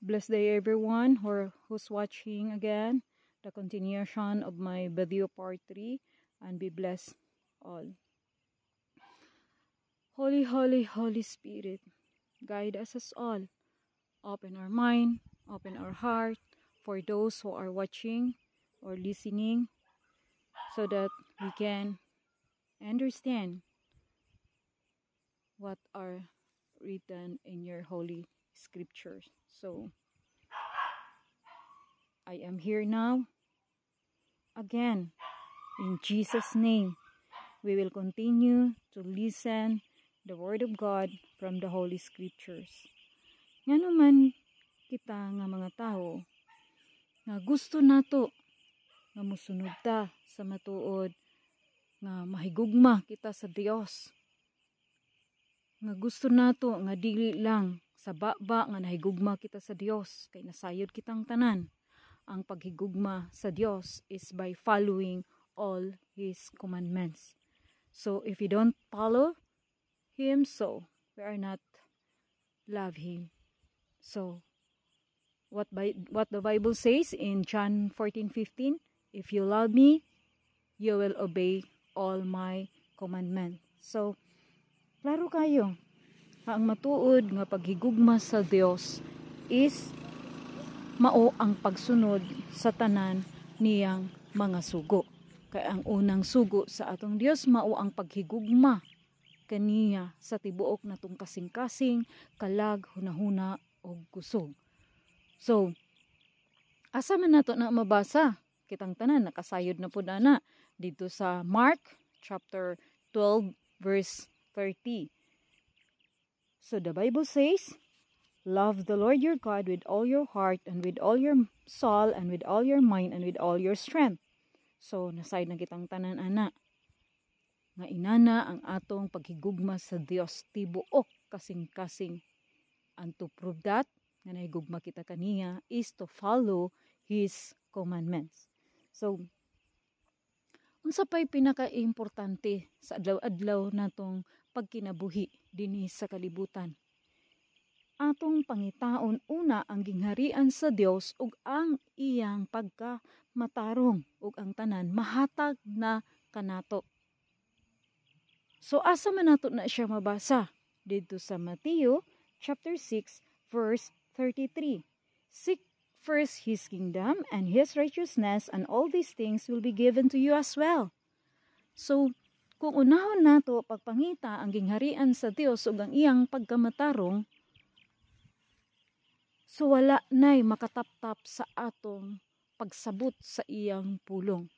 Blessed day, everyone who's watching again the continuation of my video part 3, and be blessed all. Holy, Holy, Holy Spirit, guide us as all. Open our mind, open our heart for those who are watching or listening so that we can understand what are written in your holy scriptures. So, I am here now again in Jesus' name. We will continue to listen the word of God from the Holy Scriptures. Ngano man kita nga mga tao nga gusto nato nga musunod ta sa matuod, nga mahigugma kita sa Dios, nga gusto nato nga dili lang sa baba nga nahigugma kita sa Dios, kay nasayod kitang tanan ang paghigugma sa Dios is by following all His commandments. So if you don't follow Him, so we are not love Him. So what the Bible says in John 14:15, "If you love me, you will obey all my commandments." So klaro kayo ang matuod nga paghigugma sa Dios is mao ang pagsunod sa tanan niyang mga sugo. Kay ang unang sugo sa atong Dios mao ang paghigugma kaniya sa tibuok natong kasing-kasing, kalag, hunahuna ug kusog. So, asa man nato na mabasa? Kitang tanan nakasayod na pud ana dito sa Mark chapter 12 verse 30. So the Bible says, "Love the Lord your God with all your heart and with all your soul and with all your mind and with all your strength." So, nasayod na kitang tanan ana nga inana ang atong paghigugma sa Dios, tibuok kasing-kasing. And to prove that nga nahigugma kita kaniya is to follow His commandments. So, unsa pa'y pinaka-importante sa adlaw-adlaw natong pagkinabuhi dinhi sa kalibutan? Atong pangitaon una ang gingharian sa Dios ug ang iyang pagkamatarong, ug ang tanan mahatag na kanato. So asa man nato na siya mabasa? Didto sa Mateo chapter 6 verse 33. "Seek first His kingdom and His righteousness, and all these things will be given to you as well." So kung unahon nato pagpangita ang gingharian sa Dios ug ang iyang pagkamatarong, so wala nay makataptap sa atong pagsabot sa iyang pulong.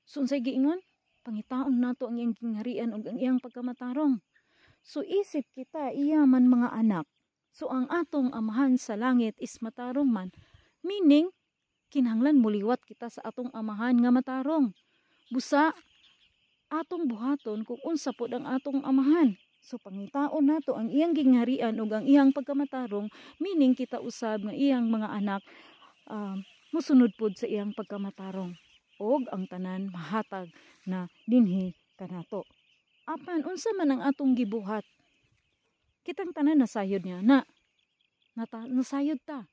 So unsay giingon? Pangitaon nato ang iyang gingharian ug ang iyang pagkamatarong. So isip kita iya man mga anak. So ang atong Amahan sa langit is matarong man. Meaning kinahanglan muliwat kita sa atong Amahan nga matarong. Busa atong buhaton kung unsa pod ang atong Amahan. So pangitaon nato ang iyang gingharian ug ang iyang pagkamatarong, meaning kita usab nga iyang mga anak musunod pod sa iyang pagkamatarong og ang tanan mahatag na dinhi kanato. Apan unsa man ang atong gibuhat? Kitang tanan nasayod niya na nasayod ta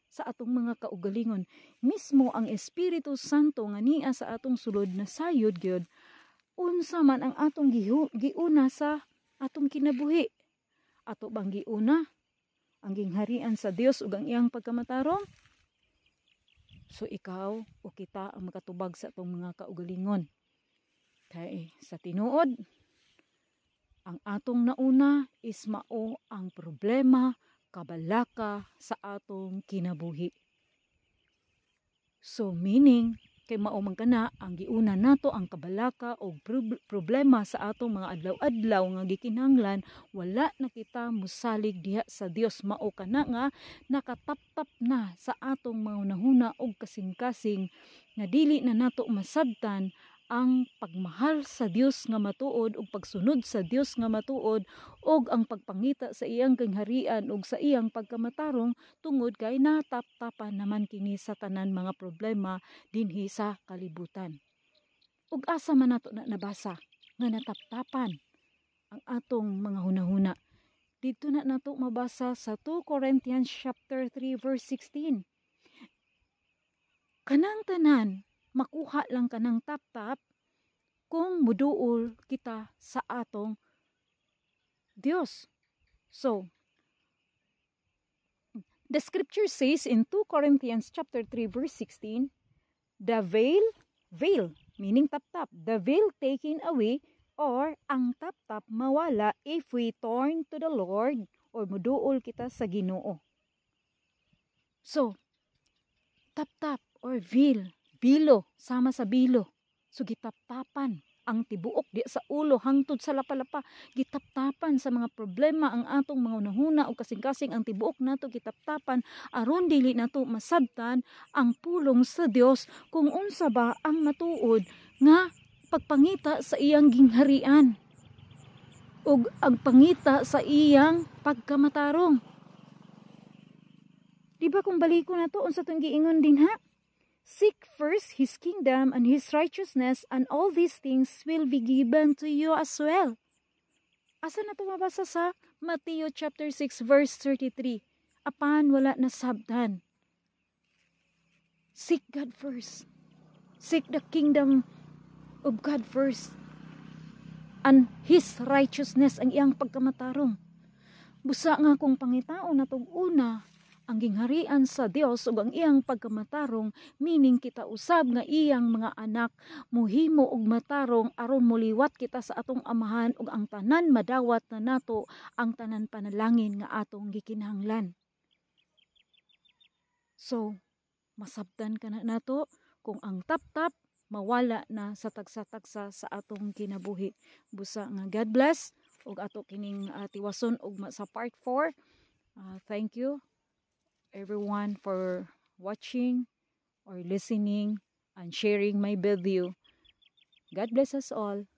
sa atong mga kaugalingon. Mismo ang Espiritu Santo nga niya sa atong sulod, nasayod gyud unsa man ang atong giuna sa atong kinabuhi. Ato bang giuna ang gingharian sa Dios ug ang iyang pagkamatarong? So ikaw o kita ang makatubag sa atong mga kaugalingon. Kay sa tinuod, ang atong nauna is mao ang problema, kabalaka sa atong kinabuhi. So meaning, kay mao man kana ang giuna nato, ang kabalaka o problema sa atong mga adlaw-adlaw nga gikinahanglan, wala na kita mosalig diha sa Dios. Mao kana nga nakataptap na sa atong mga hunahuna og kasing-kasing nga dili na nato masabtan ang pagmahal sa Dios nga matuod ug pagsunod sa Dios nga matuod ug ang pagpangita sa iyang gingharian ug sa iyang pagkamatarong, tungod kay nataptapan naman kini sa tanan mga problema dinhi sa kalibutan. Ug asa man nato na nabasa nga nataptapan ang atong mga hunahuna? Dito na nato mabasa sa 2 Corinthians chapter 3 verse 16. Kanang tanan, makuha lang kanang tap-tap kung muduol kita sa atong Dios. So, the scripture says in 2 Corinthians chapter 3 verse 16, the veil, veil, meaning tap-tap, the veil taken away or ang tap-tap mawala if we turn to the Lord or muduol kita sa Ginoo. So, tap-tap or veil, bilo, sama sa bilo. So gitaptapan ang tibuok di sa ulo hangtod sa lapa-lapa, gitaptapan sa mga problema ang atong mga hunahuna o kasing-kasing. Ang tibuok nato gitaptapan aron dili nato masabtan ang pulong sa Dios kung unsa ba ang matuod nga pagpangita sa iyang gingharian ug ang pangita sa iyang pagkamatarong. Di ba kung baliko na to, unsa tong giingon din ha? "Seek first His kingdom and His righteousness, and all these things will be given to you as well." Asa na to mabasa? Sa Matthew chapter 6 verse 33. Apan wala na sabtan. Seek God first. Seek the kingdom of God first and His righteousness, ang iyang pagkamatarong. Busa nga kung pangitaon natong una ang gingharian sa Dios ug ang iyang pagkamatarong, meaning kita usab nga iyang mga anak muhimo og matarong aron muliwat kita sa atong Amahan ug ang tanan madawat na nato, ang tanan panalangin nga atong gikinahanglan. So, masabtan ka na nato kung ang tap-tap mawala na sa tagsa-tagsa sa atong kinabuhi. Busa nga God bless ug ato kining tiwason ug sa part 4. Thank you everyone for watching or listening and sharing my video. God bless us all.